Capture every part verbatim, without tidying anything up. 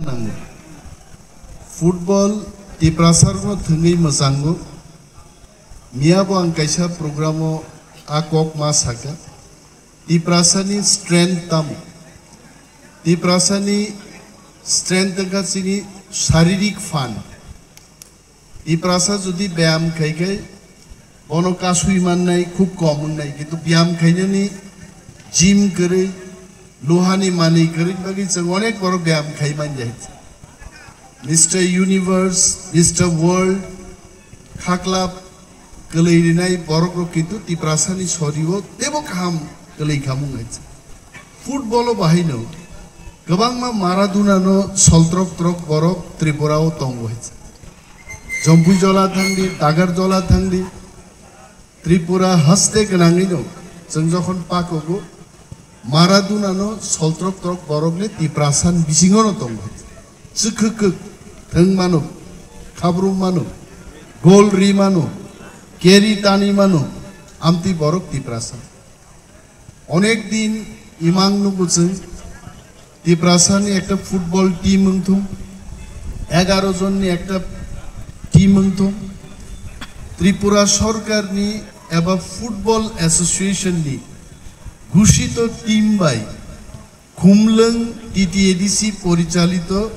nango. Football Tiprasarokno thwngwi mwchango. Miyabo ang kaisa programo a kok ma saka. Tiprasani strength tamo? Tiprasani strength wngkha chini sharirik phan. Tiprasa jodi beyam khai khai bono kasui mannai khub kom wngnai, kintu beyam khainani gym kwrwi, luhani manwi kwrwi bagwi chwng onek borok beyam khai man jai. Mister Universe, Mister World, khaklap kwlwi rinai borok rok kintu Tiprasani sorio tebo kaham kwlwi khamung hai. Football o bahai no kwbangma Maradona no soltrok trok borok Tripura o tongo hai. Jompui jola thangdi, Dagar jola thangdi, Tripura haste gwnangwi no chwng jokhon pakogo Maradona no soltrok trok borok le Tiprasa ni bisingo no tongo. Chwkhwk kwk thwng mano, khabrum mano, gol ri mano, keri tani mano, amtwi borok Tiprasa. Onek din imang nugo chwng Tiprasa ni ekta football team wngthung, egaro jon ni ekta team wngthung. Tripura sorkar ni eba Football Association ni gushito team bai Khumlwng T T A D C porichalito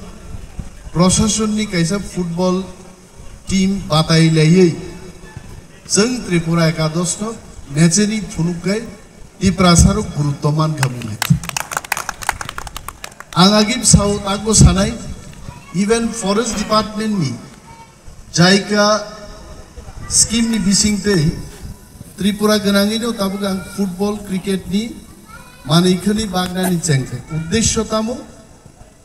proshasonni kaisa football team batai laiwi chwng Tripura Ekadosh no necheni phunukkai Tiprasarok gurutto mankha mwnai. Ang agib sao takbo sanai, even forest department ni Jaika scheme ni bisingtwi Tripura gwnangwino tabuk ang football, cricket ni manwi khwnwi bagnani chengkha. Uddesho tamo?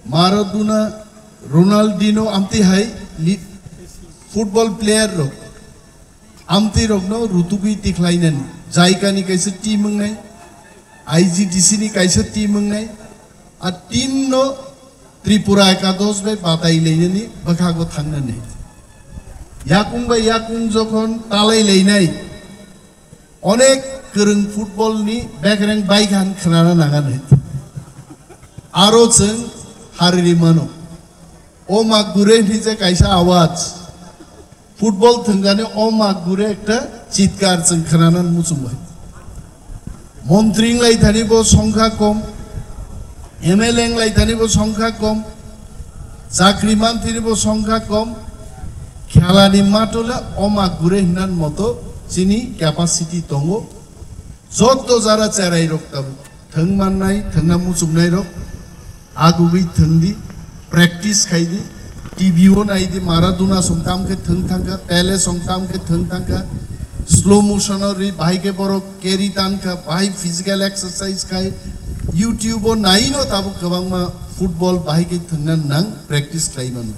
Maradona, Ronaldinho amtwi hai li-, football player rok amtwi rokno rutugwi tikhlainani. Jaika ni kaisa team wngnai, I G D C ni kaisa team wngnai, a team no Tripura Ekadosh bai batai lainani bwkhago thangnani. Yakung bai yakung jokhon talai lainai, onek kwrwng football ni bekreng baikhan khwnana nanganai. Aro chwng hariri mano. O ma gure hinwi je kaisa awaj. Football thwngani o ma gure ekta chitkar chwng khwnana muchung bai. Montri wnglaithani bo songkha kom, M L A wnglaithani bo songkha kom, chakri manthini bo songkha kom, khelani matole o ma gure hinnan moto chini capacity tongo. Jotto jara cherai rok tabuk thwng mannai, thwngna muchungnai rok agugwi thwngdi, practice khaidi, T V o naidi, Maradona song tam khe thwng thangkha, Pele song tam khe thwng thangkha, slow motion o ri bahai khe borok carry tankha, bahai physical exercise khai, YouTube o naino tabuk kwbangma football bahai khe thwngna nang practice khlai mano.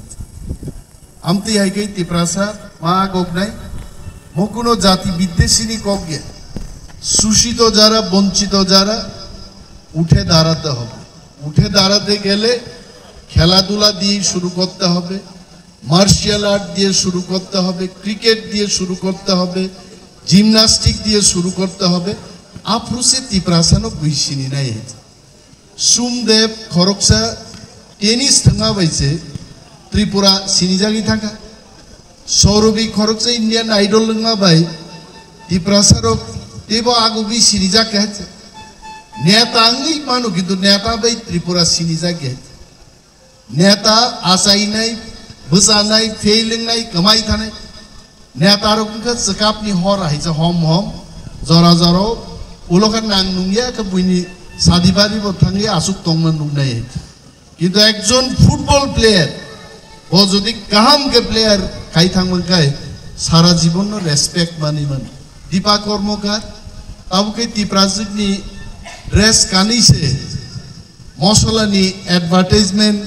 Amtwi hai khe Tiprasa ma gognai, mo kuno jati biddeshini kok ya. Sushito jara, bonchito jara, উঠে দাঁড়াতে হবে। উঠে দাঁড়াতে গেলে খেলাধুলা দিয়ে শুরু করতে হবে, মার্শাল আর্ট দিয়ে শুরু করতে হবে, ক্রিকেট দিয়ে শুরু করতে হবে, জিমনাস্টিক দিয়ে শুরু করতে হবে। Aphuru se Tiprasa no gwi sini nai hai. Sumdev khoroksa tennis thwngma bai se Tripura sinijagwi thangkha. Sauravi khoroksa Indian Idol wngma bai Tiprasa rok teibo agugwi sinijak kha. Neta wngwi mano, kintu neta bai Tripura sinijak kha. Neta achainai, bwchanai, fail wngnai, kwmai thanai. Neta rok wngkha chwkapni hor hai se hom hom, jora jora o ulo khe nang nungya khe buini sadi bari bo thangwi aswk tongma nuknai. Kintu ekjon football player, bo jodi kaham khe player khai thangma khe sara jibon no respect mani mano. Dipa Kormokar, tabuk khe Tiprajwk ni dress kanwi se mosola ni advertisement,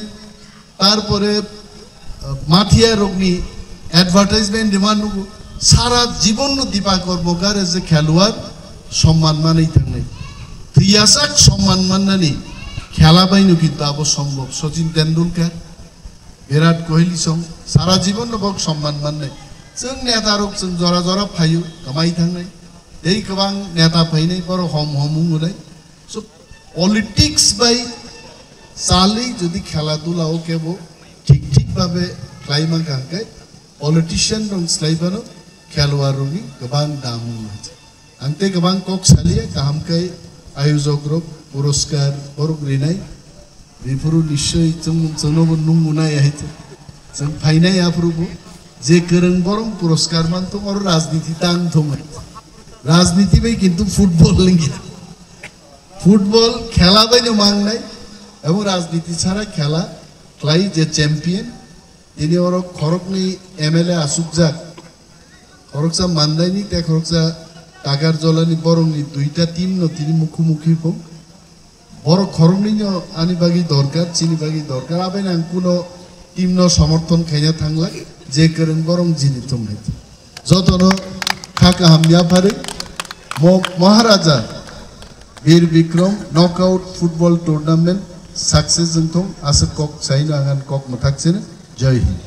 tarpore, uh, mafia rokni advertisement rima nugo. Sara jibon no Dipa Kormokar as a kheluwar somman manwi thangnai. Thwiyasak somman mannani khela bai no kintu abo sombhob. Sachin Tendulkar, Virat Kohli song sara jibon no bok somman mannai. Chwng neta rok chwng jora jora phaio, kwmai thangnai. Tei kwbang neta phainai, borok hom hom wngnai. So, politics bai Salwi jodi khela dula o kebo thik thik babe khlai mankha hwnkhe politician rok slai phano kheluar rokni kwbang dam wng. Ang tei kwbang kok saliya, kaham khe ayojok rok puroskar borok rinai. Biphuru nischoi chwng, chwngno bo nung munai hai chwng. Chwng phainai aphuru bo je kwrwng borok puroskar man thung, oro rajniti tang thung. Rajniti bai kintu football lingi. Football khela bai no mangnai, ebong rajniti sara khela khlai je champion. Tini oro khoroknwi M L A asukjak. Khoroksa Mandaini tei khoroksa Takarjolani, borokni duita team no tini mukhu mukhi phung. Borok khoroknwi no ani bagwi dorkar, chini bagwi dorkar. Abai nang kuno team no somorthon khaina thanglak, je kwrwng borok jini thung hai. Jotono kha kaham yapharwi mo-, Maharaja Bir Bikram knockout football tournament success wngthung, aswk kok saino ang ani kok mwthak sino. Jai Hind.